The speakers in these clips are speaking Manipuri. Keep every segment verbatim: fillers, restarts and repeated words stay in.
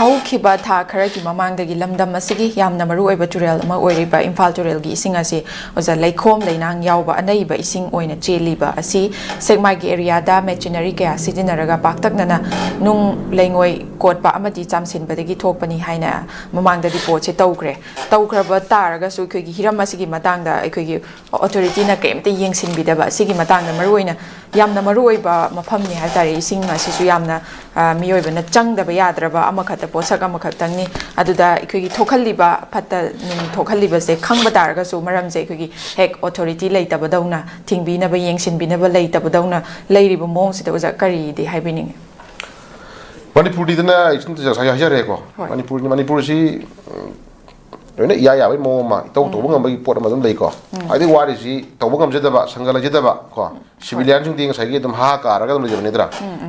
ꯍꯧꯈꯤꯕ ꯊꯥ ꯈꯔꯒꯤ ꯃꯃꯥꯡꯗꯒꯤ ꯂꯝꯗꯝ ꯑꯁꯤꯒꯤ ꯌꯥꯝꯅ ꯃꯔꯨꯑꯣꯏꯕ ꯇꯨꯔꯦꯜ ꯑꯃ ꯑꯣꯏꯔꯤꯕ ꯏꯝꯐꯥꯜ ꯇꯨꯔꯦꯜꯒꯤ ꯏꯁꯤꯡ ꯑꯁꯤ, ꯑꯣꯖꯥ, ꯂꯩꯈꯣꯝ ꯂꯩꯅꯥꯡ ꯌꯥꯎꯕ ꯑꯅꯩꯕ ꯏꯁꯤꯡ ꯑꯣꯏꯅ ꯆꯦꯜꯂꯤꯕ ꯑꯁꯤ ꯁꯦꯛꯃꯥꯏꯒꯤ ꯑꯦꯔꯤꯌꯥꯗ ꯃꯦꯆꯤꯅꯔꯤ ꯀꯌꯥ ꯁꯤꯖꯤꯟꯅꯔꯒ ꯄꯥꯛꯇꯛꯅꯅ ꯅꯨꯡ ꯂꯩꯉꯣꯏ ꯀꯣꯠꯄ ꯑꯃꯗꯤ ꯆꯥꯝꯁꯤꯟꯕꯗꯒꯤ ꯊꯣꯛꯄꯅꯤ ꯍꯥꯏꯅ ꯃꯃꯥꯡꯗ ꯔꯤꯄꯣꯔꯠꯁꯦ ꯇꯧꯈ꯭ꯔꯦ꯫ ꯇꯧꯈ꯭ꯔꯕ ꯇꯥꯔꯒꯁꯨ ꯑꯩꯈꯣꯏꯒꯤ ꯍꯤꯔꯝ ꯑꯁꯤꯒꯤ ꯃꯇꯥꯡꯗ ꯑꯩꯈꯣꯏꯒꯤ ꯑꯣꯊꯣꯔꯤꯇꯤꯅ ꯀꯔꯤꯝꯇ ꯌꯦꯡꯁꯤꯟꯕꯤꯗꯕ ꯑꯁꯤꯒꯤ ꯃꯇꯥꯡꯗ ꯃꯔꯨꯑꯣꯏꯅ ꯌꯥꯝꯅ ꯃꯔꯨꯑꯣꯏꯕ ꯃꯐꯝꯅꯤ ꯍꯥꯏ ꯇꯥꯔꯦ꯫ ꯏꯁꯤꯡ ꯑꯁꯤꯁꯨ ꯌꯥꯝꯅ, ꯑ, ꯃꯤꯑꯣꯏꯕꯅ ꯆꯪꯗꯕ ꯌꯥꯗ꯭ꯔꯕ ꯑꯃꯈꯛꯇ, ꯄꯣꯠꯁꯛ ꯑꯃꯈꯛꯇꯪꯅꯤ꯫ ꯑꯗꯨꯗ ꯑꯩꯈꯣꯏꯒꯤ ꯊꯣꯛꯍꯜꯂꯤꯕ ꯐꯠꯇ ꯅꯨꯡ ꯊꯣꯛꯍꯜꯂꯤꯕꯁꯦ ꯈꯪꯕ ꯇꯥꯔꯒꯁꯨ ꯃꯔꯝꯁꯦ ꯑꯩꯈꯣꯏꯒꯤ ꯍꯦꯛ ꯑꯣꯊꯣꯔꯤꯇꯤ ꯂꯩꯇꯕꯗꯧꯅ, ꯊꯤꯡꯕꯤꯅꯕ, ꯌꯦꯡꯁꯤꯟꯕꯤꯅꯕ ꯂꯩꯇꯕꯗꯧꯅ ꯂꯩꯔꯤꯕ ꯃꯑꯣꯡꯁꯤꯗ ꯑꯣꯖꯥ ꯀꯔꯤꯗꯤ ꯍꯥꯏꯕꯤꯅꯤꯡꯉꯤ? ꯃꯅꯤꯄꯨꯔꯗꯤꯗꯅ ꯑꯩ ꯁꯨꯝ ꯉꯁꯥꯏ ꯍꯥꯏꯖꯔꯦꯀꯣ꯫ ꯍꯣꯏ꯫ ꯃꯅꯤꯄꯨꯔ, ꯃꯅꯤꯄꯨꯔꯁꯤ, ꯎꯝ, ꯂꯣꯏꯅ ꯏꯌꯥ ꯌꯥꯕꯒꯤ ꯃꯑꯣꯡ ꯑꯃ, ꯏꯇꯧ ꯇꯧꯕ ꯉꯝꯕꯒꯤ ꯄꯣꯠ ꯑꯃ ꯑꯗꯨꯝ ꯂꯩꯀꯣ꯫ ꯈ꯭ꯋꯥꯏꯗꯒꯤ ꯋꯥꯔꯤꯁꯤ ꯇꯧꯕ ꯉꯝꯖꯗꯕ, ꯁꯪꯒ ꯂꯩꯖꯗꯕ ꯀꯣ꯫ ꯁꯤꯚꯤꯂꯤꯌꯥꯟꯁꯤꯡꯗꯤ ꯉꯁꯥꯏꯒꯤ ꯑꯗꯨꯝ ꯍꯥ ꯀꯥꯔꯒ ꯑꯗꯨꯝ ꯂꯩꯖꯕ ꯅꯠꯇ꯭ꯔꯥ?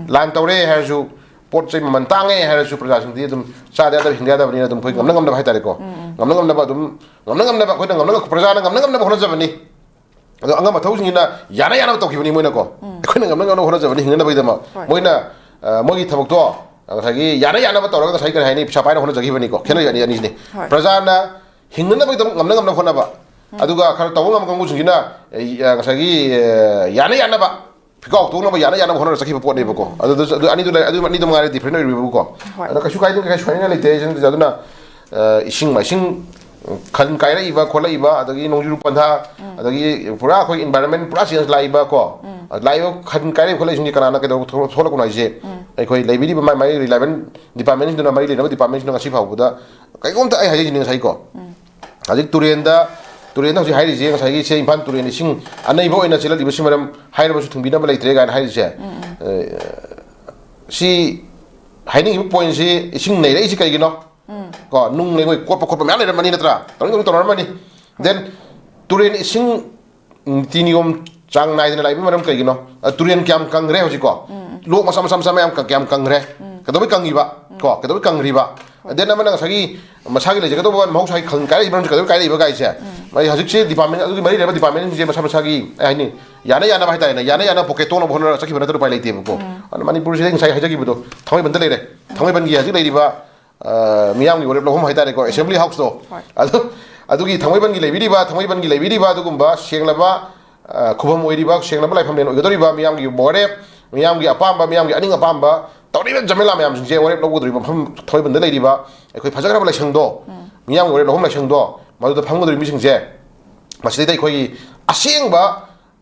ꯂꯥꯟ ꯇꯧꯔꯦ ꯍꯥꯏꯔꯁꯨ, ꯄꯣꯠ ꯆꯩ ꯃꯃꯜ ꯇꯥꯡꯉꯦ ꯍꯥꯏꯔꯁꯨ, ꯄ꯭ꯔꯖꯥꯁꯤꯡꯗꯤ ꯑꯗꯨꯝ ꯆꯥꯗ ꯌꯥꯗꯕ, ꯍꯤꯡꯗ ꯌꯥꯗꯕꯅꯤꯅ ꯑꯗꯨꯝ ꯑꯩꯈꯣꯏ ꯉꯝꯅ ꯉꯝꯅꯕ ꯍꯥꯏꯇꯥꯔꯦꯀꯣ꯫ ꯉꯝꯅ ꯉꯝꯅꯕ ꯑꯗꯨꯝ, ꯉꯝꯅ ꯉꯝꯅꯕ ꯑꯩꯈꯣꯏꯅ ꯉꯝꯅ, ꯄ꯭ꯔꯖꯥꯅ ꯉꯝꯅ ꯉꯝꯅꯕ ꯍꯣꯠꯅꯖꯕꯅꯤ꯫ ꯑꯗꯣ ꯑꯉꯝ ꯑꯊꯧꯁꯤꯡꯁꯤꯅ ꯌꯥꯅ ꯌꯥꯅꯕ ꯇꯧꯈꯤꯕꯅꯤ ꯃꯣꯏꯅꯀꯣ꯫ ꯑꯩꯈꯣꯏꯅ ꯉꯝꯅ ꯉꯝꯅꯕ ꯍꯣꯠꯅꯖꯕꯅꯤ ꯍꯤꯡꯅꯅꯕꯒꯤꯗꯃꯛ꯫ ꯍꯣꯏ꯫ ꯃꯣꯏꯅ, ꯑ, ꯃꯣꯏꯒꯤ ꯊꯕꯛꯇꯣ ꯉꯁꯥꯏꯒꯤ ꯌꯥꯅ ꯌꯥꯅꯕ ꯇꯧꯔꯒ ꯉꯁꯥꯏ ꯀꯔꯤ ꯍꯥꯏꯅꯤ, ꯄꯩꯁꯥ ꯄꯥꯏꯅ ꯍꯣꯠꯅꯖꯈꯤꯕꯅꯤꯀꯣ꯫ ꯈꯦꯠꯅꯔꯤꯕ ꯑꯅꯤ, ꯑꯅꯤꯁꯤꯅꯤ꯫ ꯍꯣꯏ꯫ ꯄ꯭ꯔꯖꯥꯅ ꯍꯤꯡꯅꯅꯕꯒꯤꯗꯃꯛ ꯉꯝꯅ ꯉꯝꯅꯕ ꯍꯣꯠꯅꯕ꯫ ꯑꯗꯨꯒ ꯈꯔ ꯇꯧꯕ ꯉꯝꯕ ꯀꯥꯡꯕꯨꯁꯤꯡꯁꯤꯅ, ꯑ, ꯉꯁꯥꯏꯒꯤ, ꯑ, ꯌꯥꯅ ꯌꯥꯅꯕ ꯐꯤꯀꯥꯎ ꯇꯧꯅꯕ ꯌꯥꯅ ꯌꯥꯅꯕ ꯍꯣꯠꯅꯔ ꯆꯠꯈꯤꯕ ꯄꯣꯠꯅꯦꯕꯀꯣ꯫ ꯑꯗꯨꯗꯁꯨ, ꯑꯗꯨ ꯑꯅꯤꯗꯨ ꯂꯩ, ꯑꯗꯨ ꯑꯅꯤꯗꯨ ꯃꯉꯥꯏꯔꯦ ꯗꯤꯐ꯭ꯔꯦꯟ ꯑꯣꯏꯔꯤꯕꯀꯣ꯫ ꯍꯣꯏ꯫ ꯑꯗꯣ ꯀꯩꯁꯨ ꯀꯥꯏꯗꯦ, ꯀꯩꯁꯨ ꯁꯣꯏꯅꯤꯡꯉꯥꯏ ꯂꯩꯇꯦ꯫ ꯑꯗꯨꯅ, ꯑ, ꯏꯁꯤꯡ ꯃꯥꯏꯁꯤꯡ, ꯎꯝ, ꯈꯟ ꯀꯥꯏꯔꯛꯏꯕ ꯈꯣꯠꯂꯛꯏꯕ, ꯑꯗꯒꯤ ꯅꯣꯡꯖꯨ ꯄꯟꯊꯥ, ꯑꯗꯒꯤ ꯄꯨꯔꯥ ꯑꯩꯈꯣꯏ environment ꯄꯨꯔꯥ change ꯂꯥꯛꯏꯕ ꯀꯣ꯫ ꯂꯥꯛꯏꯕ ꯈꯟ ꯀꯥꯏꯔꯛꯏꯕ ꯈꯣꯠꯂꯛꯏꯁꯤꯡꯁꯤ ꯀꯅꯥꯅ ꯀꯩꯗꯧꯕ ꯊꯣꯛ-, ꯊꯣꯛꯂꯛꯄꯅꯣ ꯍꯥꯏꯁꯦ? ꯑꯩꯈꯣꯏ ꯂꯩꯕꯤꯔꯤꯕ ꯃꯥꯏ ꯃꯥꯏ relevant department ꯁꯤꯡꯗꯨꯅ, ꯃꯔꯤ ꯂꯩꯅꯕ department ꯁꯤꯡꯗꯨꯅ ꯉꯁꯤ ꯐꯥꯎꯕꯗ ꯀꯩꯒꯨꯝꯇ, ꯑꯩ ꯍꯥꯏꯖꯩꯁꯤꯅꯤ ꯉꯁꯥꯏꯀꯣ꯫ ꯍꯧꯖꯤꯛ ꯇꯨꯔꯦꯟꯗ, ꯇꯨꯔꯦꯟꯗ ꯍꯧꯖꯤꯛ ꯍꯥꯏꯔꯤꯁꯦ, ꯉꯁꯥꯏꯒꯤ ꯁꯦ ꯏꯝꯐꯥꯜ ꯇꯨꯔꯦꯟ ꯏꯁꯤꯡ ꯑꯅꯩꯕ ꯑꯣꯏꯅ ꯆꯦꯜꯂꯛꯂꯤꯕꯁꯤ ꯃꯔꯝ ꯍꯥꯏꯔꯕꯁꯨ ꯊꯤꯡꯕꯤꯅꯕ ꯂꯩꯇ꯭ꯔꯦ ꯀꯥꯏꯅ ꯍꯥꯏꯔꯤꯁꯦ, ꯑ, ꯁꯤ ꯍꯥꯏꯅꯤꯡꯉꯤꯕ point ꯁꯤ ꯏꯁꯤꯡ ꯅꯩꯔꯛꯏꯁꯤ ꯀꯩꯒꯤꯅꯣ? ꯀꯣ, ꯅꯨꯡ ꯂꯩꯉꯣꯏ ꯀꯣꯠꯄ ꯈꯣꯠꯄ ꯃꯌꯥꯝ ꯂꯩꯔꯝꯃꯅꯤ ꯅꯠꯇ꯭ꯔꯥ? ꯇꯧꯅꯤꯡ ꯇꯧꯅꯤꯡ ꯇꯧꯅꯔꯝꯃꯅꯤ꯫ Then ꯇꯨꯔꯦꯟ ꯏꯁꯤꯡ ꯅꯤꯇꯤ ꯅꯤꯌꯣꯝ ꯆꯥꯡ ꯅꯥꯏꯗꯅ ꯂꯥꯛꯏꯕꯒꯤ ꯃꯔꯝ ꯀꯩꯒꯤꯅꯣ? ꯑ, ꯇꯨꯔꯦꯟ ꯀꯌꯥꯝ ꯀꯪꯈ꯭ꯔꯦ ꯍꯧꯖꯤꯛꯀꯣ? ꯂꯣꯛ ꯃꯆꯥ ꯃꯆꯥ ꯃꯆꯥ ꯃꯌꯥꯝ ꯀ-, ꯀꯌꯥꯝ ꯀꯪꯈ꯭ꯔꯦ? ꯀꯩꯗꯧꯕꯩ ꯀꯪꯉꯤꯕ? ꯀꯣ, ꯀꯩꯗꯧꯕꯩ ꯀꯪꯈ꯭ꯔꯤꯕ? Then ꯑꯃꯅ ꯉꯁꯥꯏꯒꯤ ꯃꯁꯥꯒꯤ ꯂꯩꯖꯒꯗꯧꯕ ꯃꯍꯧꯁꯥꯒꯤ ꯈꯜ ꯀꯥꯏꯔꯛꯏꯕ ꯃꯔꯝꯁꯦ ꯀꯩꯗꯧꯕꯩ ꯀꯥꯏꯔꯛꯏꯕ ꯀꯥꯏꯁꯦ? ꯃꯥꯒꯤ ꯍꯧꯖꯤꯛꯁꯦ department, ꯑꯗꯨꯒꯤ ꯃꯔꯤ ꯂꯩꯅꯕ department ꯁꯤꯡꯁꯦ ꯃꯁꯥ ꯃꯁꯥꯒꯤ, ꯑꯩ ꯍꯥꯏꯅꯤ, ꯌꯥꯅ ꯌꯥꯅꯕ ꯍꯥꯏꯇꯥꯔꯦꯅꯦ, ꯌꯥꯅ ꯌꯥꯅꯕ pocket ꯇꯧꯅꯕ ꯍꯣꯠꯅꯔꯒ ꯆꯠꯈꯤꯕ ꯅꯠꯇꯅ ꯎꯄꯥꯏ ꯂꯩꯇꯦꯕꯀꯣ꯫ ꯑꯗꯨꯅ ꯃꯅꯤꯄꯨꯔꯁꯤꯗ ꯉꯁꯥꯏ ꯍꯥꯏꯖꯈꯤꯕꯗꯣ ꯊꯥꯡꯃꯩꯕꯟꯗ ꯂꯩꯔꯦ꯫ ꯊꯥꯡꯃꯩꯕꯟꯒꯤ ꯍꯧꯖꯤꯛ ꯂꯩꯔꯤꯕ ꯑ, ꯃꯤꯌꯥꯝꯒꯤ ꯋꯥꯔꯦꯞ ꯂꯧꯐꯝ ꯍꯥꯏꯇꯥꯔꯦꯀꯣ, ꯑꯦꯁꯦꯝꯕ꯭ꯂꯤ ꯍꯥꯎꯁꯇꯣ꯫ ꯍꯣꯏ꯫ ꯑꯗꯨ, ꯑꯗꯨꯒꯤ ꯊꯥꯡꯃꯩꯕꯟꯒꯤ ꯂꯩꯕꯤꯔꯤꯕ, ꯊꯥꯡꯃꯩꯕꯟꯒꯤ ꯂꯩꯕꯤꯔꯤꯕ ꯑꯗꯨꯒꯨꯝꯕ ꯁꯦꯡꯂꯕ, ꯑ, ꯈꯨꯕꯝ ꯑꯣꯏꯔꯤꯕ, ꯁꯦꯡꯂꯕ ꯂꯥꯏꯐꯝꯂꯦꯟ ꯑꯣꯏꯒꯗꯧꯔꯤꯕ, ꯃꯤꯌꯥꯝꯒꯤ ꯋꯥꯔꯦꯞ, ꯃꯤꯌꯥꯝꯒꯤ ꯑꯄꯥꯝꯕ, ꯃꯤꯌꯥꯝꯒꯤ ꯑꯅꯤꯡ ꯑꯄꯥꯝꯕ ꯇꯧꯔꯤꯕ ꯖꯃꯦꯂꯥ ꯃꯌꯥꯝꯁꯤꯡꯁꯦ ꯋꯥꯔꯦꯞ ꯂꯧꯒꯗꯧꯔꯤꯕ ꯃꯐꯝ ꯊꯥꯡꯃꯩꯕꯟꯗ ꯂꯩꯔꯤꯕ ꯑꯩꯈꯣꯏ ꯐꯖꯈ꯭ꯔꯕ ꯂꯥꯏꯁꯪꯗꯣ, ꯃꯤꯌꯥꯝꯒꯤ ꯋꯥꯔꯦꯞ ꯂꯧꯐꯝ ꯂꯥꯏꯁꯪꯗꯣ, ꯃꯗꯨꯗ ꯐꯝꯒꯗꯧꯔꯤꯕ ꯃꯤꯁꯤꯡꯁꯦ ꯃꯁꯤꯗꯩꯗ ꯑꯩꯈꯣꯏꯒꯤ ꯑꯁꯦꯡꯕ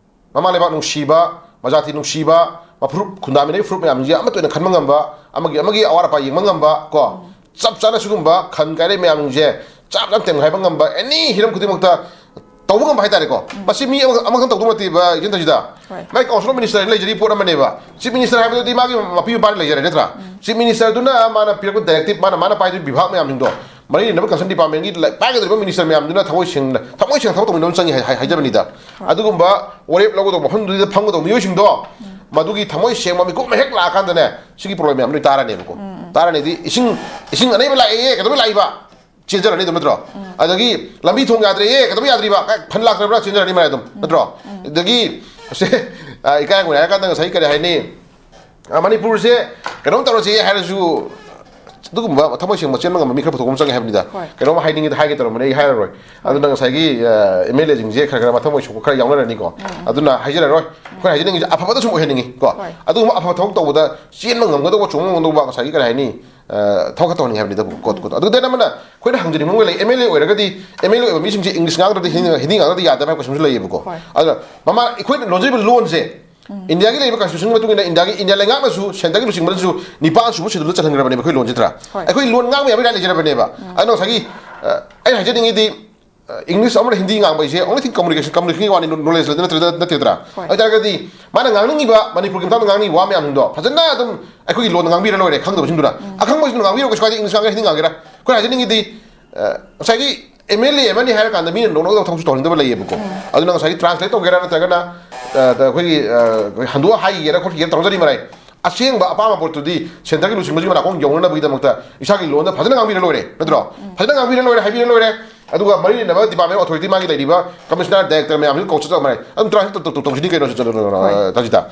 ꯃꯃꯥ ꯂꯩꯕꯥꯛ ꯅꯨꯡꯁꯤꯕ, ꯃꯖꯥꯇꯤ ꯅꯨꯡꯁꯤꯕ, ꯃꯐꯨꯔꯨꯞ ꯈꯨꯟꯗꯥꯃꯤꯟꯅꯔꯤꯕ ꯐꯨꯔꯨꯞ ꯃꯌꯥꯝꯁꯤꯡꯁꯦ ꯑꯃꯠꯇ ꯑꯣꯏꯅ ꯈꯟꯕ ꯉꯝꯕ, ꯑꯃꯒꯤ, ꯑꯃꯒꯤ ꯑꯋꯥꯠ ꯑꯄꯥ ꯌꯦꯡꯕ ꯉꯝꯕ, ꯀꯣ, ꯆꯞ ꯆꯥꯅ ꯁꯤꯒꯨꯝꯕ ꯈꯟ ꯀꯥꯏꯔꯦ ꯃꯌꯥꯝꯁꯤꯡꯁꯦ ꯆꯞ ꯆꯥꯅ ꯇꯦꯡꯈꯥꯏꯕ ꯉꯝꯕ, ꯑꯦꯅꯤ ꯍꯤꯔꯝ ꯈꯨꯗꯤꯡꯃꯛꯇ ꯇꯧꯕ ꯉꯝꯕ ꯍꯥꯏꯇꯥꯔꯦꯀꯣ꯫ ꯃꯁꯤ ꯃꯤ ꯑꯃ-, ꯑꯃꯈꯛꯇꯪ ꯇꯧꯗꯧ ꯅꯠꯇꯦꯕ, ꯏꯆꯟ ꯊꯣꯏꯁꯤꯗ꯫ ꯍꯣꯏ꯫ ꯃꯥꯏ ꯀꯥꯎꯟꯁꯤꯜ ꯑꯣꯐ ꯃꯤꯅꯤꯁꯇꯔ ꯂꯩꯖꯔꯤ ꯄꯣꯠ ꯑꯃꯅꯦꯕ꯫ ꯆꯤꯐ ꯃꯤꯅꯤꯁꯇꯔ ꯍꯥꯏꯕꯗꯨꯗꯤ ꯃꯥꯒꯤ ꯃꯄꯤ ꯃꯄꯥꯗꯤ ꯂꯩꯖꯔꯦ, ꯅꯠꯇ꯭ꯔꯥ? ꯆꯤꯐ ꯃꯤꯅꯤꯁꯇꯔꯗꯨꯅ ꯃꯥꯅ ꯄꯤꯔꯛꯄ ꯗꯥꯏꯔꯦꯛꯇꯤꯞ, ꯃꯥꯅ, ꯃꯥꯅ ꯄꯥꯏꯗꯣꯏ ꯕꯤꯚꯥꯒ ꯃꯌꯥꯝꯁꯤꯡꯗꯣ, ꯃꯔꯤ ꯂꯩꯅꯕ ꯀꯟꯁꯔꯟ ꯗꯤꯄꯥꯔꯠꯃꯦꯟꯒꯤ ꯂ-, ꯄꯥꯏꯒꯗꯧꯔꯤꯕ ꯃꯤꯅꯤꯁꯇꯔ ꯃꯌꯥꯝꯗꯨꯅ ꯊꯃꯣꯏ ꯁꯦꯡꯅ, ꯊꯃꯣꯏ ꯁꯦꯡꯅ ꯊꯕꯛ ꯇꯧꯃꯤꯟꯅꯕ ꯆꯪꯉꯤ ꯍꯥꯏ-, ꯍꯥꯏ-, ꯍꯥꯏꯖꯕꯅꯤꯗ꯫ ꯑꯗꯨꯒꯨꯝꯕ ꯋꯥꯔꯦꯞ ꯂꯧꯒꯗꯧꯕ ꯃꯐꯝꯗꯨꯗ ꯐꯝꯒꯗꯧꯕ ꯃꯤꯑꯣꯏꯁꯤꯡꯗꯣ, ꯃꯗꯨꯒꯤ ꯊꯃꯣꯏ ꯁꯦꯡꯕ ꯃꯤꯀꯨꯞ ꯑꯃ ꯍꯦꯛ ꯂꯥꯛꯑꯀꯥꯟꯗꯅꯦ, ꯁꯤꯒꯤ ꯄ꯭ꯔꯣꯕ꯭ꯂꯦꯝ ꯃꯌꯥꯝ ꯂꯣꯏ ꯇꯥꯔꯅꯦꯕꯀꯣ꯫ ꯇꯥꯔꯅꯤꯗꯤ ꯏꯁꯤꯡ, ꯏꯁꯤꯡ ꯑꯅꯩꯕ ꯂꯥꯛꯑꯦ, ꯀꯩꯗꯧꯕꯩ ꯂꯥꯛꯏꯕ? ꯆꯦꯟꯖꯔꯅꯤ ꯑꯗꯨꯝ, ꯅꯠꯇ꯭ꯔꯣ? ꯑꯗꯒꯤ ꯂꯝꯕꯤ ꯊꯣꯡ ꯌꯥꯗ꯭ꯔꯦꯌꯦ, ꯀꯩꯗꯧꯕꯩ ꯌꯥꯗ꯭ꯔꯤꯕ? ꯀꯥꯏ, ꯐꯟ ꯂꯥꯛꯇ꯭ꯔꯕ꯭ꯔꯥ? ꯆꯦꯟꯖꯔꯅꯤ ꯃꯔꯥꯏ ꯑꯗꯨꯝ, ꯅꯠꯇ꯭ꯔꯣ? ꯑꯗꯒꯤ ꯁꯦ, ꯑ, ꯏꯀꯥꯏ ꯈꯨꯝꯅꯩ ꯍꯥꯏꯔ ꯀꯥꯟꯗ ꯉꯁꯥꯏ ꯀꯔꯤ ꯍꯥꯏꯅꯤ? ꯑ, ꯃꯅꯤꯄꯨꯔꯁꯦ ꯀꯩꯅꯣꯝ ꯇꯧꯔꯁꯦ ꯍꯥꯏꯔꯁꯨ ꯑꯗꯨꯒꯨꯝꯕ ꯊꯃꯣꯏ ꯁꯦꯡꯕ ꯆꯦꯟꯕ ꯉꯝꯕ ꯃꯤ ꯈꯔ ꯄꯨꯊꯣꯛꯄ ꯑꯃ ꯆꯪꯉꯦ ꯍꯥꯏꯕꯅꯤꯗ꯫ ꯍꯣꯏ꯫ ꯀꯩꯅꯣꯝ ꯍꯥꯏꯅꯤꯡꯉꯤꯗ ꯍꯥꯏꯒꯦ ꯇꯧꯔꯝꯕꯅꯦ, ꯑꯩ ꯍꯥꯏꯔꯔꯣꯏ꯫ ꯑꯗꯨꯅ ꯉꯁꯥꯏꯒꯤ, ꯑ, ꯑꯦꯝ ꯑꯦꯜ ꯑꯦꯁꯤꯡꯁꯦ ꯈꯔ ꯈꯔ ꯃꯊꯃꯣꯏ ꯁꯣꯛꯄ ꯈꯔ ꯌꯥꯎꯅꯔꯅꯤꯀꯣ꯫ ꯑꯗꯨꯅ ꯍꯥꯏꯖꯔꯔꯣꯏ꯫ ꯑꯩꯈꯣꯏꯅ ꯍꯥꯏꯖꯅꯤꯡꯉꯤꯁꯦ ꯑꯐꯕꯗ ꯁꯨꯝ ꯑꯣꯏꯍꯟꯅꯤꯡꯉꯤ ꯀꯣ꯫ ꯍꯣꯏ꯫ ꯑꯗꯨꯒꯨꯝꯕ ꯑꯐꯕ ꯊꯕꯛ ꯇꯧꯕꯗ ꯆꯦꯟꯕ ꯉꯝꯒꯗꯧꯕ, ꯆꯣꯡꯕ ꯉꯝꯒꯗꯧꯕ ꯉꯁꯥꯏꯒꯤ ꯀꯔꯤ ꯍꯥꯏꯅꯤ? ꯑ, ꯊꯕꯛ ꯈꯔ ꯇꯧꯍꯟꯅꯤꯡꯉꯦ ꯍꯥꯏꯕꯅꯤꯗ ꯀꯣꯠ, ꯀꯣꯠ꯫ ꯑꯗꯨꯒ ꯗꯦꯟ ꯑꯃꯅ ꯑꯩꯈꯣꯏꯅ ꯍꯪꯖꯅꯤꯡꯕ ꯑꯃ ꯂꯩ, ꯑꯦꯝ ꯑꯦꯜ ꯑꯦ ꯑꯣꯏꯔꯒꯗꯤ, ꯑꯦꯝ ꯑꯦꯜ ꯑꯦ ꯑꯣꯏꯕ ꯃꯤꯁꯤꯡꯁꯦ ꯏꯪꯂꯤꯁ ꯉꯥꯡꯗ꯭ꯔꯗꯤ ꯍꯤꯟꯗꯤ, ꯍꯤꯟꯗꯤ ꯉꯥꯡꯗ꯭ꯔꯗꯤ ꯌꯥꯗꯕ ꯍꯥꯏꯕ ꯀꯣꯏꯁꯟꯁꯨ ꯂꯩꯌꯦꯕꯀꯣ꯫ ꯍꯣꯏ꯫ ꯑꯗꯨꯅ ꯃꯃꯥ, ꯑꯩꯈꯣꯏꯅ ꯂꯣꯟꯖꯔꯤꯕ ꯂꯣꯟꯁꯦ ꯏꯟꯗꯤꯌꯥꯒꯤ ꯂꯩꯔꯤꯕ ꯀꯟꯁꯇꯤꯇ꯭ꯌꯨꯁꯟꯒꯤ ꯃꯇꯨꯡ ꯏꯟꯅ ꯏꯟꯗꯤꯌꯥꯒꯤ, ꯏꯟꯗꯤꯌꯥ ꯂꯩꯉꯥꯛꯅꯁꯨ ꯁꯦꯟꯇꯔꯒꯤ ꯂꯨꯆꯤꯡꯕꯗꯁꯨ ꯅꯤꯄꯥꯟ ꯁꯨꯕ ꯁꯦꯗꯨꯜꯗ ꯆꯜꯍꯟꯈ꯭ꯔꯕꯅꯦꯕ ꯑꯩꯈꯣꯏ ꯂꯣꯟꯁꯤ, ꯅꯠꯇ꯭ꯔꯥ? ꯍꯣꯏ꯫ ꯑꯩꯈꯣꯏ ꯂꯣꯟ ꯉꯥꯡꯕ ꯌꯥꯕꯒꯤ ꯔꯥꯏꯠ ꯂꯩꯖꯔꯕꯅꯦꯕ꯫ ꯑꯗꯨꯅ ꯉꯁꯥꯏꯒꯤ, ꯑ, ꯑꯩꯅ ꯍꯥꯏꯖꯅꯤꯡꯉꯤꯗꯤ, ꯑ, ꯏꯪꯂꯤꯁ ꯑꯃꯅ ꯍꯤꯟꯗꯤ ꯉꯥꯡꯕ ꯍꯥꯏꯁꯦ only thing communication, communication ꯋꯥꯅꯤ, ꯅꯣꯂꯦꯖ ꯂꯩꯗꯅ ꯅꯠꯇ꯭ꯔꯗ ꯅꯠꯇꯦꯗ꯭ꯔꯥ? ꯍꯣꯏ꯫ ꯑꯗꯨ ꯑꯣꯏꯇꯥꯔꯒꯗꯤ ꯃꯥꯅ ꯉꯥꯡꯅꯤꯡꯉꯤꯕ, ꯃꯅꯤꯄꯨꯔꯒꯤ ꯃꯇꯥꯡꯗ ꯉꯥꯡꯅꯤꯡꯉꯤꯕ ꯋꯥ ꯃꯌꯥꯝꯁꯤꯡꯗꯣ ꯐꯖꯅ ꯑꯗꯨꯝ ꯑꯩꯈꯣꯏꯒꯤ ꯂꯣꯟꯗ ꯉꯥꯡꯕꯤꯔ ꯂꯣꯏꯔꯦ, ꯈꯪꯗꯕꯁꯤꯡꯗꯨꯅ꯫ ꯑꯈꯪꯕꯁꯤꯡꯗꯨꯅ ꯉꯥꯡꯕꯤꯔꯣ, ꯀꯩꯁꯨ ꯀꯥꯏꯗꯦ, ꯏꯪꯂꯤꯁ ꯉꯥꯡꯒꯦꯔꯥ, ꯍꯤꯟꯗꯤ ꯉꯥꯡꯒꯦꯔꯥ꯫ ꯑꯩꯈꯣꯏꯅ ꯍꯥꯏꯖꯅꯤꯡꯉꯤꯗꯤ, ꯑ, ꯉꯁꯥꯏꯒꯤ ꯑꯦꯝ ꯑꯦꯜ ꯑꯦ ꯑꯃꯅꯤ ꯍꯥꯏꯔ ꯀꯥꯟꯗ ꯃꯤꯅ ꯅꯣꯛꯅꯒꯗꯕ ꯊꯕꯛꯁꯨ ꯇꯧꯍꯟꯅꯤꯡꯗꯕ ꯂꯩꯌꯦꯕꯀꯣ꯫ ꯑꯗꯨꯅ ꯉꯁꯥꯏꯒꯤ ꯇ꯭ꯔꯥꯟꯁꯂꯦꯠ ꯇꯧꯒꯦꯔꯥ ꯅꯠꯇ꯭ꯔꯒꯅ, ꯑ, ꯑꯩꯈꯣꯏꯒꯤ, ꯑ, ꯑꯩꯈꯣꯏ ꯍꯟꯗꯣꯛꯑ ꯍꯥꯏꯈꯤꯒꯦꯔꯥ ꯈꯣꯠꯈꯤꯒꯦꯔꯥ ꯇꯧꯖꯔꯤ ꯃꯔꯥꯏ꯫ ꯑꯁꯦꯡꯕ ꯑꯄꯥꯝꯕ ꯄꯣꯠꯇꯨꯗꯤ ꯁꯦꯟꯇꯔꯒꯤ ꯂꯨꯆꯤꯡꯕꯁꯤꯡ ꯃꯅꯥꯀꯣꯡ ꯌꯧꯅꯅꯕꯒꯤꯗꯃꯛꯇ ꯏꯁꯥꯒꯤ ꯂꯣꯟꯗ ꯐꯖꯅ ꯉꯥꯡꯕꯤꯔ ꯂꯣꯏꯔꯦ, ꯅꯠꯇ꯭ꯔꯣ? ꯐꯖꯅ ꯉꯥꯡꯕꯤꯔ ꯂꯣꯏꯔꯦ, ꯍꯥꯏꯕꯤꯔ ꯂꯣꯏꯔꯦ꯫ ꯑꯗꯨꯒ ꯃꯔꯤ ꯂꯩꯅꯕ ꯗꯤꯄꯥꯔꯠꯃꯦꯟ ꯑꯣꯊꯣꯔꯤꯇꯤ, ꯃꯥꯒꯤ ꯂꯩꯔꯤꯕ ꯀꯃꯤꯁꯅꯔ, ꯗꯥꯏꯔꯦꯛꯇꯔ ꯃꯌꯥꯝꯁꯤꯒ ꯀꯧ ꯆꯠꯆꯕ ꯃꯔꯥꯏ꯫ ꯑꯗꯨꯝ ꯇ꯭ꯔꯥꯟꯁꯂꯦꯠ ꯇꯧ-, ꯇꯧ-, ꯇꯧꯁꯤꯅꯤ ꯀꯩꯅꯣ, ꯇꯥꯖꯤꯇꯥ꯫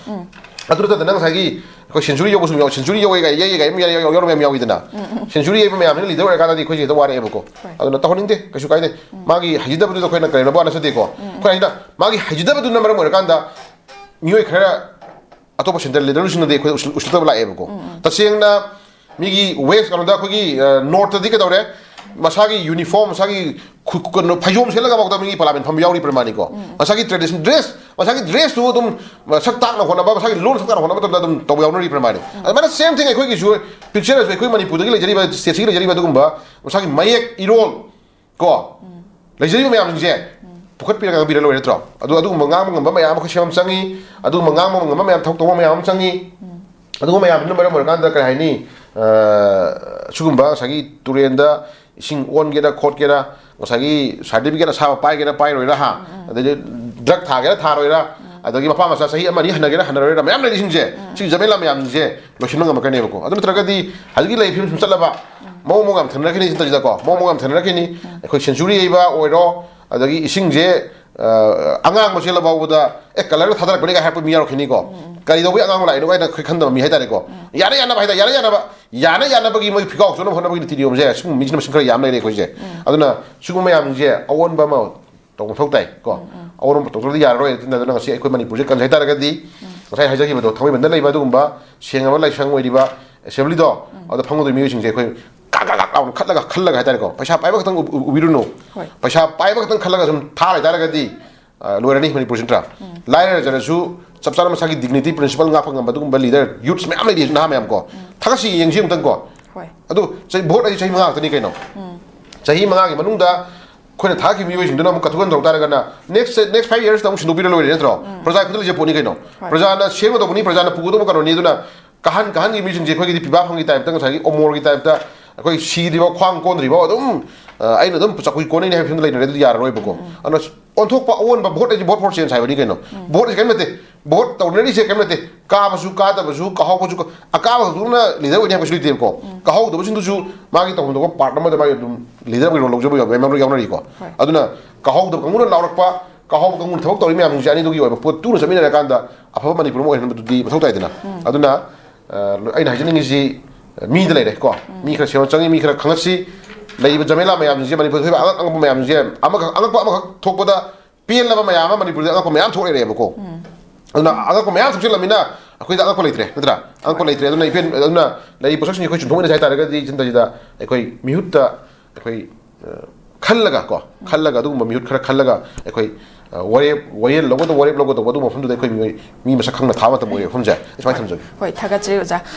ꯑꯗꯨ ꯅꯠꯇꯗꯅ ꯉꯁꯥꯏꯒꯤ ꯑꯩꯈꯣꯏ ꯁꯦꯟꯆꯨꯔꯤ ꯌꯧꯕꯁꯨ ꯌꯥꯎ, ꯁꯦꯟꯆꯨꯔꯤ ꯌꯧꯋꯦ ꯀꯥꯏ, ꯌꯩꯌꯦ ꯀꯥꯏ, ꯌꯥꯎ-, ꯌꯥꯎ-, ꯌꯥꯎꯔꯝꯕ ꯌꯥꯝ ꯌꯥꯎꯋꯤꯗꯅ꯫ ꯁꯦꯟꯆꯨꯔꯤ ꯌꯩꯕ ꯃꯌꯥꯝꯁꯤꯅ ꯂꯤꯗꯔ ꯑꯣꯏꯔꯀꯥꯟꯗꯗꯤ ꯑꯩꯈꯣꯏꯁꯦ ꯍꯦꯛꯇ ꯋꯥꯔꯛꯑꯦꯕꯀꯣ꯫ ꯑꯗꯨꯅ ꯇꯧꯍꯟꯅꯤꯡꯗꯦ, ꯀꯩꯁꯨ ꯀꯥꯏꯗꯦ꯫ ꯃꯥꯒꯤ ꯍꯩꯖꯗꯕꯗꯨꯗ ꯑꯩꯈꯣꯏꯅ ꯀꯔꯦꯝꯅꯕ ꯋꯥ ꯅꯠꯆꯗꯦꯀꯣ꯫ ꯑꯩꯈꯣꯏ ꯍꯥꯏꯅ ꯃꯥꯒꯤ ꯍꯩꯖꯗꯕꯗꯨꯅ ꯃꯔꯝ ꯑꯣꯏꯔꯀꯥꯟꯗ ꯃꯤꯑꯣꯏ ꯈꯔ ꯑꯇꯣꯞꯄ ꯁꯦꯟꯇꯔ ꯂꯤꯗꯔꯁꯤꯡꯅꯗꯤ ꯑꯩꯈꯣꯏꯗ ꯎꯁꯤꯜ-, ꯎꯁꯤꯜꯂꯛꯇꯕ ꯂꯥꯛꯑꯦꯕꯀꯣ꯫ ꯇꯁꯦꯡꯅ ꯃꯤꯒꯤ ꯋꯦꯁ ꯀꯩꯅꯣꯗ ꯑꯩꯈꯣꯏꯒꯤ, ꯑ, ꯅꯣꯔꯠꯇꯗꯤ ꯀꯩꯗꯧꯔꯦ? ꯃꯁꯥꯒꯤ ꯌꯨꯅꯤꯐꯣꯔꯝ, ꯃꯁꯥꯒꯤ ꯈꯨ-, ꯀꯩꯅꯣ, ꯐꯩꯖꯣꯝ ꯁꯦꯠꯂꯒ ꯐꯥꯎꯗ ꯃꯤꯒꯤ ꯄꯥꯔꯂꯤꯌꯥꯃꯦꯟ ꯐꯝꯕ ꯌꯥꯎꯔꯤ ꯄ꯭ꯔꯃꯥꯅꯤꯀꯣ꯫ ꯃꯁꯥꯒꯤ ꯇ꯭ꯔꯦꯗꯤꯁꯟ ꯗ꯭ꯔꯦꯁ, ꯃꯁꯥꯒꯤ ꯗ꯭ꯔꯦꯁꯇꯨ ꯑꯗꯨꯝ, ꯑ, ꯁꯛ ꯇꯥꯛꯅ ꯈꯣꯠꯅꯕ, ꯃꯁꯥꯒꯤ ꯂꯣꯟ ꯁꯛ ꯇꯥꯛꯅ ꯈꯣꯠꯅꯕ ꯃꯇꯝꯗ ꯑꯗꯨꯝ ꯇꯧꯕ ꯌꯥꯎꯅꯔꯤ ꯄ꯭ꯔꯃꯥꯅꯤ꯫ ꯑꯗꯨꯃꯥꯏꯅ ꯁꯦꯝ ꯊꯤꯡ ꯑꯩꯈꯣꯏꯒꯤꯁꯨ ꯄꯤꯛꯆꯔꯁꯨ ꯑꯩꯈꯣꯏ ꯃꯅꯤꯄꯨꯔꯗꯒꯤ ꯂꯩꯖꯔꯤꯕ, ꯁ꯭ꯇꯦꯠꯁꯤꯒꯤ ꯂꯩꯖꯔꯤꯕ ꯑꯗꯨꯒꯨꯝꯕ ꯃꯁꯥꯒꯤ ꯃꯌꯦꯛ ꯏꯔꯣꯜ ꯀꯣ, ꯂꯩꯖꯔꯤꯕ ꯃꯌꯥꯝꯁꯤꯡꯁꯦ ꯄꯨꯈꯠꯄꯤꯔꯒ ꯉꯥꯡꯕꯤꯔ ꯂꯣꯏꯔꯦ ꯅꯠꯇ꯭ꯔꯣ? ꯑꯗꯨ ꯑꯗꯨꯒꯨꯝꯕ ꯉꯥꯡꯕ ꯉꯝꯕ ꯃꯌꯥꯝ ꯑꯃ ꯑꯩꯈꯣꯏ ꯁꯦꯝꯕ ꯆꯪꯉꯤ, ꯑꯗꯨꯒꯨꯝꯕ ꯉꯥꯡꯕ ꯉꯝꯕ ꯃꯌꯥꯝ ꯊꯕꯛ ꯇꯧꯕ ꯃꯌꯥꯝ ꯑꯃ ꯆꯪꯉꯤ꯫ ꯑꯗꯨꯒꯨꯝꯕ ꯃꯌꯥꯝꯗꯨꯅ ꯃꯔꯝ ꯑꯣꯏꯔꯀꯥꯟꯗ ꯀꯔꯤ ꯍꯥꯏꯅꯤ, ꯑ, ꯁꯤꯒꯨꯝꯕ ꯉꯁꯥꯏꯒꯤ ꯇꯨꯔꯦꯟꯗ ꯏꯁꯤꯡ ꯑꯣꯟꯒꯦꯔꯥ ꯈꯣꯠꯀꯦꯔꯥ, ꯉꯁꯥꯏꯒꯤ ꯁꯥꯔꯇꯤꯐꯤꯀꯦꯠ ꯑꯁꯥꯕ ꯄꯥꯏꯒꯦꯔꯥ ꯄꯥꯏꯔꯣꯏꯔꯥ, ꯍꯥ, ꯑꯗꯩꯗꯤ ꯗ꯭ꯔꯒ ꯊꯥꯒꯦꯔꯥ ꯊꯥꯔꯣꯏꯔꯥ, ꯑꯗꯒꯤ ꯃꯄꯥ ꯃꯆꯥ ꯆꯍꯤ ꯑꯃ ꯑꯅꯤ ꯍꯟꯅꯒꯦꯔꯥ ꯍꯟꯅꯔꯣꯏꯔꯥ, ꯃꯌꯥꯝ ꯂꯩꯔꯤꯁꯤꯡꯁꯦ, ꯁꯤꯒꯤ ꯖꯃꯦꯂꯥ ꯃꯌꯥꯝꯁꯤꯡꯁꯦ ꯂꯣꯏꯁꯤꯟꯕ ꯉꯝꯃꯛꯀꯅꯦꯕꯀꯣ꯫ ꯑꯗꯨ ꯅꯠꯇ꯭ꯔꯒꯗꯤ ꯍꯧꯖꯤꯛꯀꯤ ꯂꯩꯔꯤꯕ ꯐꯤꯕꯝ ꯁꯨꯝ ꯆꯠꯂꯕ ꯃꯑꯣꯡ ꯃꯑꯣꯡ ꯌꯥꯝ ꯊꯦꯡꯅꯔꯛꯈꯤꯅꯤ ꯁꯤꯗꯩꯁꯤꯗꯀꯣ, ꯃꯑꯣꯡ ꯃꯑꯣꯡ ꯌꯥꯝ ꯊꯦꯡꯅꯔꯛꯈꯤꯅꯤ꯫ ꯑꯩꯈꯣꯏ ꯁꯦꯟꯆꯨꯔꯤ ꯌꯩꯕ ꯑꯣꯏꯔꯣ, ꯑꯗꯒꯤ ꯏꯁꯤꯡꯁꯦ, ꯑ, ꯑꯉꯥꯡꯕ ꯆꯦꯜꯂ ꯐꯥꯎꯕꯗ, "ꯑꯦ, ꯀꯂꯔꯗ ꯊꯥꯗꯔꯛꯄꯅꯤ" ꯀꯥꯏ ꯍꯥꯏꯔꯛꯄ ꯃꯤ ꯌꯥꯎꯔꯛꯈꯤꯅꯤꯀꯣ꯫ ꯀꯔꯤꯗꯧꯕꯒꯤ ꯑꯉꯥꯡꯕ ꯂꯥꯛꯏꯅꯣ ꯀꯥꯏꯅ ꯑꯩꯈꯣꯏ ꯈꯟꯗꯕ ꯃꯤ ꯍꯥꯏꯇꯥꯔꯦꯀꯣ꯫ ꯌꯥꯅ ꯌꯥꯅꯕ ꯍꯥꯏꯇꯥꯔꯦ, ꯌꯥꯅ ꯌꯥꯅꯕ, ꯌꯥꯅ ꯌꯥꯅꯕꯒꯤ ꯃꯣꯏ ꯐꯤꯒꯥꯎ ꯆꯣꯟꯅꯕ ꯍꯣꯠꯅꯕꯒꯤ ꯅꯤꯇꯤ ꯅꯤꯌꯣꯝꯁꯦ ꯁꯤꯒꯨꯝꯕ ꯃꯤꯁꯤꯅ ꯃꯁꯤꯡ ꯈꯔ ꯌꯥꯝ ꯂꯩꯔꯦ ꯑꯩꯈꯣꯏꯁꯦ꯫ ꯑꯗꯨꯅ ꯁꯤꯒꯨꯝꯕ ꯃꯌꯥꯝꯁꯦ ꯑꯑꯣꯟꯕ ꯑꯃ ꯇꯧꯕ ꯃꯊꯧ ꯇꯥꯏ ꯀꯣ꯫ ꯑꯑꯣꯟꯕ ꯇꯧꯗ꯭ꯔꯗꯤ ꯌꯥꯔꯔꯣꯏ꯫ ꯑꯗꯨꯅ ꯉꯁꯤ ꯑꯩꯈꯣꯏ ꯃꯅꯤꯄꯨꯔꯁꯦ ꯀꯟꯁꯦ ꯍꯥꯏꯇꯥꯔꯒꯗꯤ ꯉꯁꯥꯏ ꯍꯥꯏꯖꯈꯤꯕꯗꯣ, ꯊꯥꯡꯃꯩꯕꯟꯗ ꯂꯩꯕ ꯑꯗꯨꯒꯨꯝꯕ ꯁꯦꯡꯉꯕ ꯂꯥꯏꯁꯪ ꯑꯣꯏꯔꯤꯕ ꯑꯦꯁꯦꯝꯕ꯭ꯂꯤꯗꯣ, ꯑꯗꯨꯗ ꯐꯝꯒꯗꯧꯔꯤꯕ ꯃꯤꯑꯣꯏꯁꯤꯡꯁꯦ ꯑꯩꯈꯣꯏ ꯀꯥꯛ ꯀꯥꯛ ꯀꯥꯛ ꯂꯥꯎꯅ ꯈꯠꯂꯒ, ꯈꯜꯂꯒ ꯍꯥꯏꯇꯥꯔꯦꯀꯣ, ꯄꯩꯁꯥ ꯄꯥꯏꯕ ꯈꯛꯇꯪ ꯎ-, ꯎ-, ꯎꯕꯤꯔꯨꯅꯨ꯫ ꯄꯩꯁꯥ ꯄꯥꯏꯕ ꯈꯛꯇꯪ ꯈꯜꯂꯒ ꯁꯨꯝ ꯊꯥ ꯂꯩꯇꯥꯔꯒꯗꯤ, ꯑ, ꯂꯣꯏꯔꯅꯤ ꯃꯅꯤꯄꯨꯔꯁꯤ ꯅꯠꯇ꯭ꯔꯥ? ꯂꯥꯏꯔꯖꯔꯁꯨ ꯆꯞ ꯆꯥꯅ ꯃꯁꯥꯒꯤ ꯗꯤꯒꯅꯤꯇꯤ, ꯄ꯭ꯔꯤꯟꯁꯤꯄꯜ ꯉꯥꯛꯄ ꯉꯝꯕ ꯑꯗꯨꯒꯨꯝꯕ ꯂꯤꯗꯔ, ꯌꯨꯠꯁ ꯃꯌꯥꯝ ꯂꯩꯔꯤ ꯅꯍꯥ ꯃꯌꯥꯝ ꯀꯣ꯫ ꯊꯥꯒꯠꯁꯤ ꯌꯦꯡꯁꯤ ꯑꯃꯨꯛꯇꯪ ꯀꯣ꯫ ꯑꯗꯨ ꯆꯍꯤ, ꯚꯣꯠ ꯍꯥꯏꯁꯦ ꯆꯍꯤ ꯃꯉꯥ ꯈꯛꯇꯅꯤ ꯀꯩꯅꯣ꯫ ꯆꯍꯤ ꯃꯉꯥꯒꯤ ꯃꯅꯨꯡꯗ ꯑꯩꯈꯣꯏꯅ ꯊꯥꯈꯤꯕ ꯃꯤꯑꯣꯏꯁꯤꯡꯗꯨꯅ ꯑꯃꯨꯛ ꯀꯠꯊꯣꯛ ꯀꯟ ꯇꯧꯔꯛ ꯇꯥꯔꯒꯅ next, next five years ꯇ ꯑꯃꯨꯛ ꯁꯤꯟꯗꯣꯛꯄꯤꯔ ꯂꯣꯏꯔꯦ ꯅꯠꯇ꯭ꯔꯣ? ꯄ꯭ꯔꯖꯥ ꯈꯨꯠꯇ ꯂꯩꯖ ꯄꯣꯠꯅꯤ ꯀꯩꯅꯣ꯫ ꯄ꯭ꯔꯖꯥꯅ ꯁꯦꯝꯒꯗꯧꯕꯅꯤ, ꯄ꯭ꯔꯖꯥꯅ ꯄꯨꯒꯗꯧꯕ ꯀꯩꯅꯣꯅꯤ꯫ ꯑꯗꯨꯅ ꯀꯥꯍꯟ ꯀꯥꯍꯟꯒꯤ ꯃꯤꯁꯤꯡꯁꯦ ꯑꯩꯈꯣꯏꯒꯤꯗꯤ ꯄꯤꯕꯥ ꯐꯪꯒꯤ ꯇꯥꯏꯞꯇ, ꯉꯁꯥꯏꯒꯤ ꯑꯣꯃꯣꯔꯒꯤ ꯇꯥꯏꯞꯇ ꯑꯩꯈꯣꯏ ꯁꯤꯗ꯭ꯔꯤꯕ, ꯈ꯭ꯋꯥꯡ ꯀꯣꯟꯗ꯭ꯔꯤꯕ ꯑꯗꯨꯝ, ꯑ, ꯑꯩꯅ ꯑꯗꯨꯝ ꯆꯧꯀ꯭ꯔꯤ ꯀꯣꯟꯅꯩꯅꯦ ꯍꯥꯏꯕ ꯐꯤꯕꯝꯗ ꯂꯩꯅꯔꯦ, ꯑꯗꯨꯗꯤ ꯌꯥꯔꯔꯣꯏꯕꯀꯣ꯫ ꯑꯗꯨꯅ ꯑꯣꯟꯊꯣꯛꯄ, ꯑꯑꯣꯟꯕ, ꯚꯣꯠ ꯍꯥꯏꯁꯦ vote for change ꯍꯥꯏꯕꯅꯤ ꯀꯩꯅꯣ꯫ ꯚꯣꯠ ꯍꯥꯏꯁꯦ ꯀꯔꯤꯝ ꯅꯠꯇꯦ꯫ ꯚꯣꯠ ꯇꯧꯅꯔꯤꯁꯦ ꯀꯔꯤꯝ ꯅꯠꯇꯦ꯫ ꯀꯥꯕꯁꯨ ꯀꯥꯗꯕꯁꯨ, ꯀꯥꯍꯧꯕꯁꯨ ꯀ-, ꯑꯀꯥꯕ ꯈꯛꯇꯅ ꯂꯤꯗꯔ ꯑꯣꯏꯅꯤ ꯍꯥꯏꯕꯁꯨ ꯂꯩꯇꯦꯕꯀꯣ꯫ ꯀꯥꯍꯧꯗꯕꯁꯤꯡꯗꯨꯁꯨ ꯃꯥꯒꯤ ꯇꯧꯐꯝ ꯊꯣꯛꯄ ꯄꯥꯔꯠ ꯑꯃꯗ ꯃꯥꯒꯤ ꯑꯗꯨꯝ ꯂꯤꯗꯔ ꯑꯃꯒꯤ ꯔꯣꯜ ꯂꯧꯖꯕ ꯌꯥꯎ-, ꯃꯌꯥꯝ ꯌꯥꯎꯅꯔꯤꯀꯣ꯫ ꯑꯗꯨꯅ ꯀꯥꯍꯧꯗꯕ ꯀꯥꯡꯕꯨꯅ ꯂꯥꯎꯔꯛꯄ, ꯀꯥꯍꯧꯕ ꯀꯥꯡꯕꯨꯅ ꯊꯕꯛ ꯇꯧꯔꯤ ꯃꯌꯥꯝꯁꯤꯡꯁꯦ ꯑꯅꯤꯗꯨꯒꯤ ꯑꯣꯏꯕ ꯄꯣꯠ ꯇꯨꯅ ꯆꯠꯃꯤꯟꯅꯔꯀꯥꯟꯗ ꯑꯐꯕ ꯃꯅꯤꯄꯨꯔ ꯑꯃ ꯑꯣꯏꯍꯟꯕꯗꯨꯗꯤ ꯃꯊꯧ ꯇꯥꯏꯗꯅ꯫ ꯑꯗꯨꯅ ꯑ, ꯑꯩꯅ ꯍꯥꯏꯖꯅꯤꯡꯉꯤꯁꯤ, ꯃꯤꯗ ꯂꯩꯔꯦ ꯀꯣ꯫ ꯃꯤ ꯈꯔ ꯁꯦꯝꯕ ꯆꯪꯉꯤ, ꯃꯤ ꯈꯔ ꯈꯪꯍꯠꯁꯤ꯫ ꯂꯩꯔꯤꯕ ꯖꯃꯦꯂꯥ ꯃꯌꯥꯝꯁꯤꯡꯁꯦ, ꯃꯅꯤꯄꯨꯔꯗ ꯊꯣꯛꯏꯕ ꯑꯉꯛ ꯑꯉꯛꯄ ꯃꯌꯥꯝꯁꯤꯡꯁꯦ, ꯑꯃꯈꯛ, ꯑꯉꯛꯄ ꯑꯃꯈꯛ ꯊꯣꯛꯄꯗ ꯄꯦꯜꯂꯕ ꯃꯌꯥꯝ ꯑꯃ ꯃꯅꯤꯄꯨꯔꯗ ꯑꯉꯛꯄ ꯃꯌꯥꯝ ꯊꯣꯛꯂꯛꯑꯦꯕꯀꯣ꯫ ꯑꯗꯨꯅ ꯑꯉꯛꯄ ꯃꯌꯥꯝ ꯊꯣꯛꯆꯤꯜꯂꯝꯅꯤꯅ ꯑꯩꯈꯣꯏꯗ ꯑꯉꯛꯄ ꯂꯩꯇ꯭ꯔꯦ, ꯅꯠꯇ꯭ꯔꯥ? ꯑꯉꯛꯄ ꯂꯩꯇ꯭ꯔꯦ꯫ ꯑꯗꯨꯅ ꯏꯄꯦꯟ, ꯑꯗꯨꯅ ꯂꯩꯔꯤꯕ ꯄꯣꯠꯁꯛꯁꯤꯡꯁꯦ ꯑꯩꯈꯣꯏ ꯆꯨꯝꯊꯣꯛꯃꯤꯟꯅꯁꯦ ꯍꯥꯏꯇꯥꯔꯒꯗꯤ, ꯁꯤꯗꯩꯁꯤꯗ ꯑꯩꯈꯣꯏ ꯃꯤꯍꯨꯠꯇ ꯑꯩꯈꯣꯏ, ꯑ, ꯈꯜꯂꯒ ꯀꯣ, ꯈꯜꯂꯒ ꯑꯗꯨꯒꯨꯝꯕ ꯃꯤꯍꯨꯠ ꯈꯔ ꯈꯜꯂꯒ ꯑꯩꯈꯣꯏ, ꯑ, ꯋꯥꯔꯦꯞ, ꯋꯥꯌꯦꯜ ꯂꯧꯒꯗꯧꯕ, ꯋꯥꯔꯦꯞ ꯂꯧꯒꯗꯧꯕ ꯑꯗꯨꯒꯨꯝꯕ ꯃꯐꯝꯗꯨꯗ ꯑꯩꯈꯣꯏ ꯃꯤꯑꯣꯏ, ꯃꯤ ꯃꯁꯛ ꯈꯪꯅ ꯊꯥꯕ ꯃꯇꯝ ꯑꯣꯏꯔꯦ ꯃꯐꯝꯁꯦ꯫ ꯑꯩ ꯁꯨꯃꯥꯏꯅ ꯊꯝꯖꯒꯦ꯫ ꯍꯣꯏ, ꯊꯥꯒꯠꯆꯔꯤ ꯑꯣꯖꯥ꯫